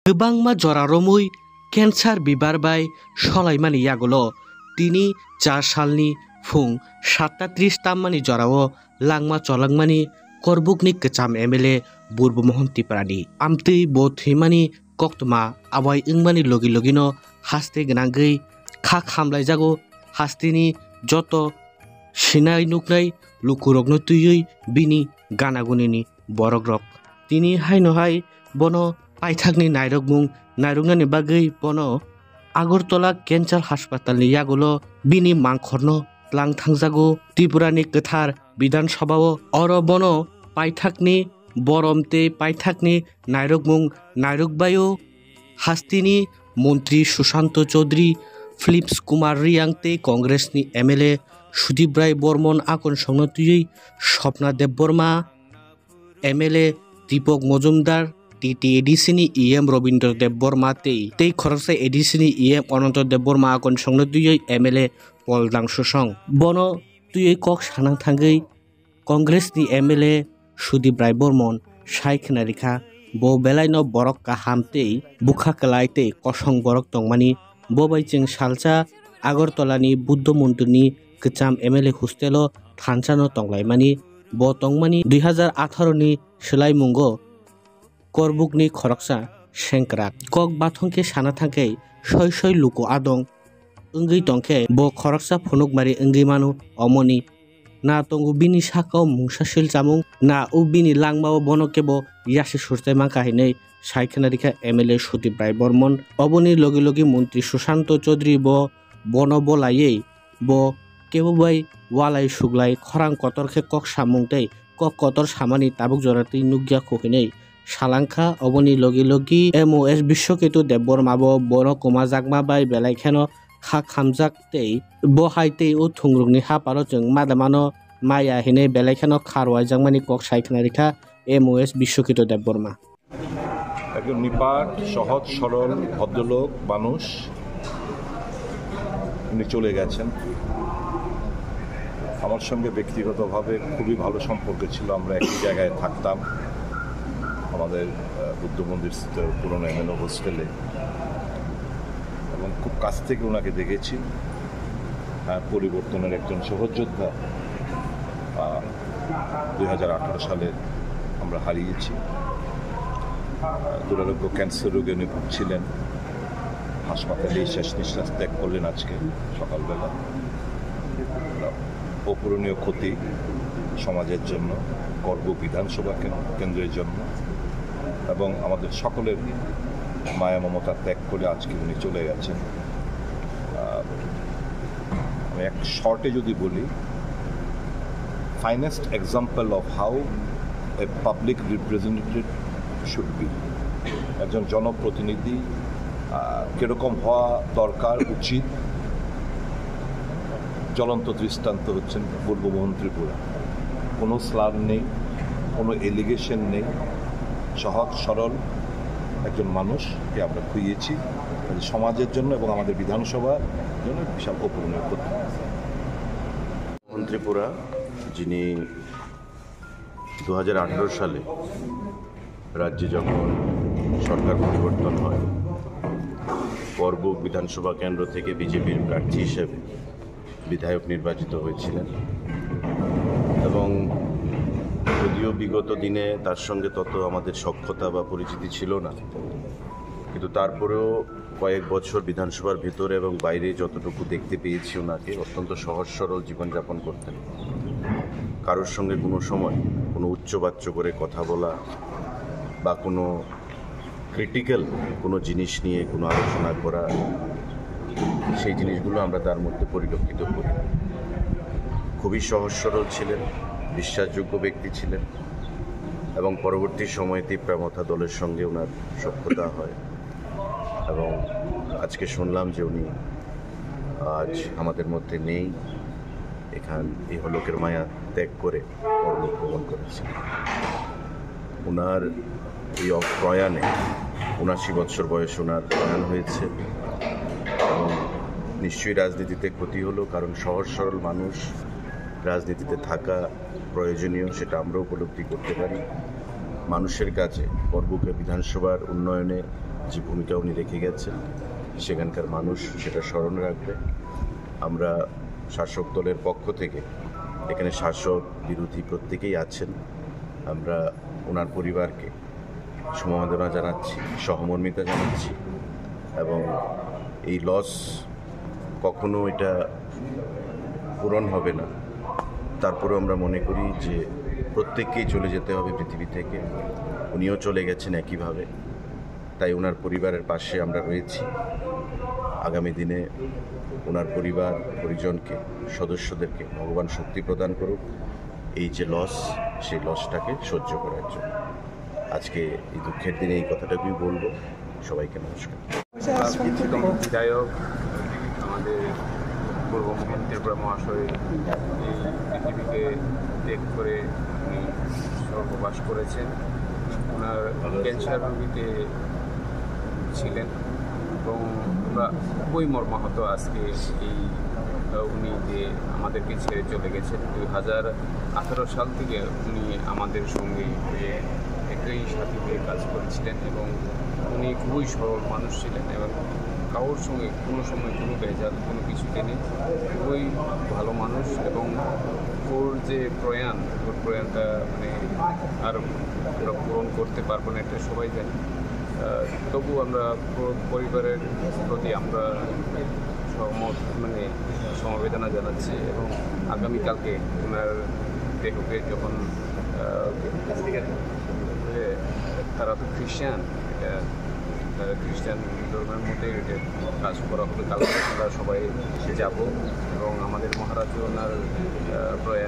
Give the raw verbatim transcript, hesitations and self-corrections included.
Kwbangma jora romwi cancer bibar bai solaimani yagulo tini char salni phung satta tris tammani jorao langma cholangmani Korbukni kwcham M L A Burbu Mohan Tiprani. Amtwi bo thwimani koktwma abai wngmani logi logino haste gwnangwi kha khamlaijago hasteni joto sinai nuknai lukurokno twiwi bini ganagunini borokrok. Tini haino hai bono paithakni nairokmung nairoknani bagwi bono Agartala Cancer Haspatalni yagulo bini mangkhorno tlang thangjago Tripurani kwthar Bidhan Sabhao. Oro bono paithakni borom tei paithakni nairokmung nairokbaio hasteni montri Sushanto Chaudhary, Philips Kumar Riyang tei Congressni M L A Sudip Rai Bormon akonsongno twiwi Swapna Debbarma, M L A Deepak Majumdar, T T A D C ni E M Rabindra Debbarma tei, tei khoroksa A D C ni E M Ananta Debbarma akonsongno twiwi M L A Pol Dangsosong. Bono twiwi kok sana thangwi Congress ni M L A Sudip Rai Bormon sai khna rikha, bo belaino borok kaham tei bwkha kwlai tei kosong borok tongmani. Bo bai chwng salsa Agartala ni Buddha Mondor ni kwcham M L A hostel o thansa no tonglaimani. Bo tongmani dui hazar atharo ni swlaimungo Korbukni khoroksa sengkrak. Kok bathong khe sana thangkhe soi soi luku adong wngwi tongkhe bo khoroksa phunukmari wngwi mano. Omoni na tongo bini sakao mungsa silchamung, na o bini langmao bono kebo yasi surtai mankha hinwi sai khna rikha M L A Sudip Rai Bormon. Oboni logi logi montri Sushanto Chaudhary bo bono bolaiwi bo kebo bai walai suglai khorang kotor khe kok samung tei kok kotor samani tabuk jora twi nukya kho hinwi salangkha. Oboni logi logi M O S Biswaketu Debbarma bo bono kwmajakma bai belai kheno kha khamjak tei bo hai tei o thungrokni haparo chwng madamano maya hinwi belai kheno kha rwaijakmani kok sai khna rikha M O S Biswaketu Debbarma. একজন নিপাট, সহজ সরল ভদ্রলোক মানুষ, উনি চলে গেছেন। আমার সঙ্গে ব্যক্তিগতভাবে খুবই ভালো সম্পর্ক ছিল, আমরা একই জায়গায় থাকতাম, আমাদের আহ, বুদ্ধ মন্দির স্থিত পুরনো এমএনও হোস্টেলে, এবং খুব কাছ থেকে ওনাকে দেখেছি। আহ, পরিবর্তনের একজন সহযোদ্ধা আহ, দুই হাজার আঠারো সালে আমরা হারিয়েছি। আহ, দুরারোগ্য ক্যান্সার রোগে উনি ভুগছিলেন। হাসপাতালে শেষ নিঃশ্বাস ত্যাগ করলেন আজকে সকালবেলা। অপূরণীয় ক্ষতি সমাজের জন্য, করবুক বিধানসভা কেন-, কেন্দ্রের জন্য এবং আমাদের সকলের মায়া মমতা ত্যাগ করে আজকে উনি চলে গেছেন। আহ, আমি এক শর্টে যদি বলি, finest example of how a public representative should be, একজন জনপ্রতিনিধি আহ, কিরকম হওয়া দরকার, উচিত, জ্বলন্ত দৃষ্টান্ত হচ্ছেন বুর্বমোহন ত্রিপুরা। কোনো স্লার নেই, কোনো এলিগেশন নেই, সহজ সরল একজন মানুষকে আমরা খুইয়েছি। কাজে সমাজের জন্য এবং আমাদের বিধানসভার জন্য বিশাল অপূরণীয় ক্ষতি। মন্ত্রীপুরা, যিনি দু হাজার আঠারো সালে রাজ্যে যখন সরকার পরিবর্তন হয়, করবুক বিধানসভা কেন্দ্র থেকে বিজেপির প্রার্থী হিসেবে বিধায়ক নির্বাচিত হয়েছিলেন। এবং যদিও বিগত দিনে তার সঙ্গে তত আমাদের সখ্যতা বা পরিচিতি ছিল না, কিন্তু তারপরেও কয়েক বছর বিধানসভার ভিতরে এবং বাইরে যতটুকু দেখতে পেয়েছি ওনাকে, অত্যন্ত সহজ সরল জীবনযাপন করতেন। কারোর সঙ্গে কোনো সময় কোনো উচ্চবাচ্য করে কথা বলা বা কোনো ক্রিটিক্যাল কোনো জিনিস নিয়ে কোনো আলোচনা করা, সেই জিনিসগুলো আমরা তার মধ্যে পরিলক্ষিত করি। খুবই সহজ সরল ছিলেন, বিশ্বাসযোগ্য ব্যক্তি ছিলেন এবং পরবর্তী সময়ে তিপ্রা মথা দলের সঙ্গে ওনার সখ্যতা হয় এবং আজকে শুনলাম যে উনি আজ আমাদের মধ্যে নেই, এখান ইহলোকের মায়া ত্যাগ করে পরলোক গমন করেছেন। ওনার এই অ-, প্রয়াণে, উনাশি বছর বয়সে ওনার প্রয়াণ হয়েছে এবং নিশ্চয়ই রাজনীতিতে ক্ষতি হলো, কারণ সহজ সরল মানুষ রাজনীতিতে থাকা প্রয়োজনীয়, সেটা আমরা উপলব্ধি করতে পারি। মানুষের কাছে করবুকে বিধানসভার উন্নয়নে যে ভূমিকা উনি রেখে গেছেন, সেখানকার মানুষ সেটা স্মরণ রাখবে। আমরা শাসক দলের পক্ষ থেকে, এখানে শাসক বিরোধী প্রত্যেকেই আছেন, আমরা ওনার পরিবারকে সমবেদনা জানাচ্ছি, সহমর্মিতা জানাচ্ছি, এবং এই লস কখনো এটা পূরণ হবে না। তারপরেও আমরা মনে করি যে প্রত্যেককেই চলে যেতে হবে পৃথিবী থেকে। উনিও চলে গেছেন একইভাবে, তাই ওনার পরিবারের পাশে আমরা রয়েছি। আগামী দিনে ওনার পরিবার পরিজনকে, সদস্যদেরকে ভগবান শক্তি প্রদান করুক, এই যে লস, সেই লসটাকে সহ্য করার জন্য। আজকে এই দুঃখের দিনে এই কথাটুকুই বলবো। সবাইকে নমস্কার। বিচ্ছেদন বিধায়ক আমাদের পূর্ব মোহন ত্রিপুরা মহাশয় এই পৃথিবীকে ত্যাগ করে উনি স্বর্গবাস করেছেন। ওনার ক্যান্সার রোগীতে ছিলেন এবং আমরা খুবই মর্মাহত আজকে এই, আহ, উনি যে আমাদেরকে ছেড়ে চলে গেছেন। দুই হাজার আঠারো সাল থেকে উনি আমাদের সঙ্গে যে একই সাথে হয়ে কাজ করেছিলেন এবং উনি খুবই সরল মানুষ ছিলেন এবং কারোর সঙ্গে কোনো সময় কোনো ভেজাল কোনো কিছুতে নেই। খুবই ভালো মানুষ এবং ওর যে প্রয়াণ, ওর প্রয়াণটা মানে আর আমরা পূরণ করতে পারবো না, এটা সবাই জানি। আহ, তবু আমরা প-, পরিবারের প্রতি আমরা সমবেদনা জানাচ্ছি এবং আগামীকালকে ওনার দেহকে যখন, আহ, এ, তারা তো খ্রিস্টান, এটা, আহ, খ্রিস্টান ধর্মের মধ্যে এটা কাজ করা হবে। কালকে আমরা সবাই যাব এবং আমাদের মহারাজ ওনার, আহ, প্রয়াণ